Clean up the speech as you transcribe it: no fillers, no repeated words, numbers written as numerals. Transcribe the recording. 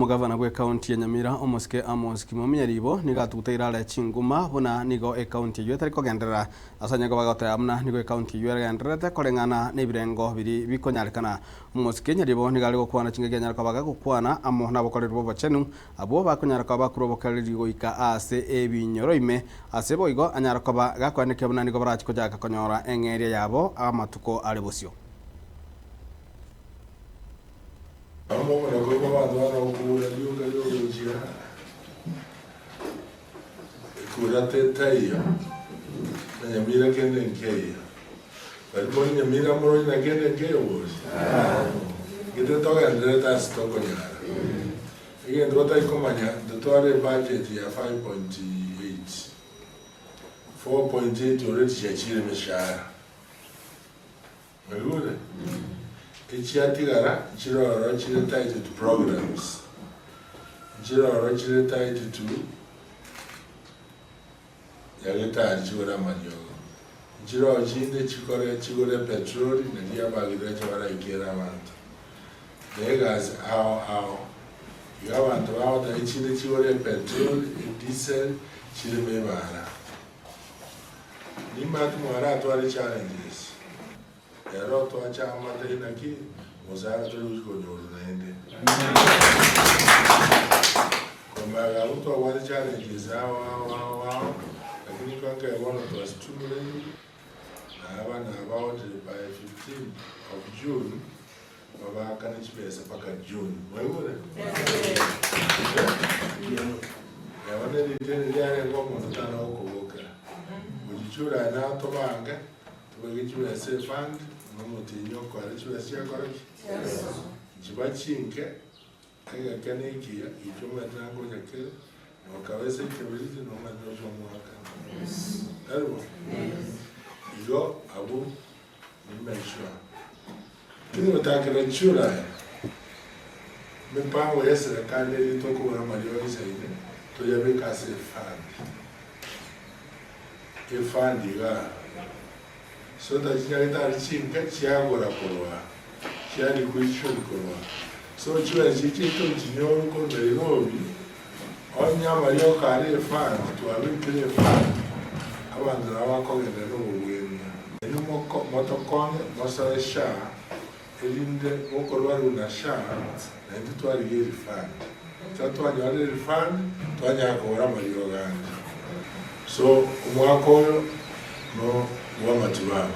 Omogavana bw'ekaunti ya Nyamira, Omosike Amos Kimomia Nyaribo, nigo atuguteire are chinguma buna nigo ekaunti eyio etari kogenderera. Ase onye koba goteba buna nigo ekaunti eyio egendererete koreng'ana nebirengo biria bikonyarekana. Omosike Nyaribo nigo are gokwana chingaki anyare koba gagokwana amo nabokoreri bw'obochenu abwo bakonyara koba bakurwa obokereri goika ase ebinyoro ime ase boigo anyare koba gakoenekia buna nigo barachi kochaka konyora eng'eria yabo amatuko are bosio. Amo omonoko bw'abanto bana gokura rioka riogochia ekura tetaiyo, na nyamira kende nkeiyo. Bari more nyamira moroche na kende nkeiyo gose? Gete togendererete ase tokonyara. Egento batari komanya, ntotware ebudget ya 5.8, 4.8 already chiachire emeshahara. Mwaigure? Echiatigara nchire ororo chire tied to programs, nchire ororo chire tied to nyagetari chigore amariogo, nchire ororo chinde chikore chigore epetroli naria abagirirache baraikere abanto. Na egasi ao ao. Iga abanto bagoteba echinde chigore epetroli, edisel, chireme ebara. Nimanyete mwaratware challenges, ero twacha amate inaki mosara tori gochia konyorwa naende. Komaega abwo twabwate challenges ao ao ao ao, lakini nkonkere bono twa streamlined, na abana aba ordered by 15 of June, babaakane chibesa mpaka June. Mwaigure? Eba neriteni riarenge omonto tana gokobokera. Gochichura aye natobange, tobeke chibesa efund, nomotienyi okoera chibesa chiakora ki? Nchiba chinke, egeke na ekiya, gichia omanyete nangocha kere, nokabesa ekeberiti nomanyete nocha omwakane. Tari bo? Igo abwo nimake sure. Lakini gotakera chiuraya, emipango y'eserekari eria tokobora amariogo aisaine, toyabeke ase efund. Efund igaa, so that chinyagetari chinke chiagora korwa, chia liquidation korwa. So chibesa echi chiaito nchinyore korwa Nairobi, onye amariogo kare efund, twabekire efund, abanto nabo bakogenda nobobwenia. Inwe motokonye mosoe SHA, erinde mokorwarigwa na SHA, naintwe twarigia erifund. Ekero twanyorire erifund, twanyara kogora amariogo ande. So omwaka oyo no bw'amatibabu.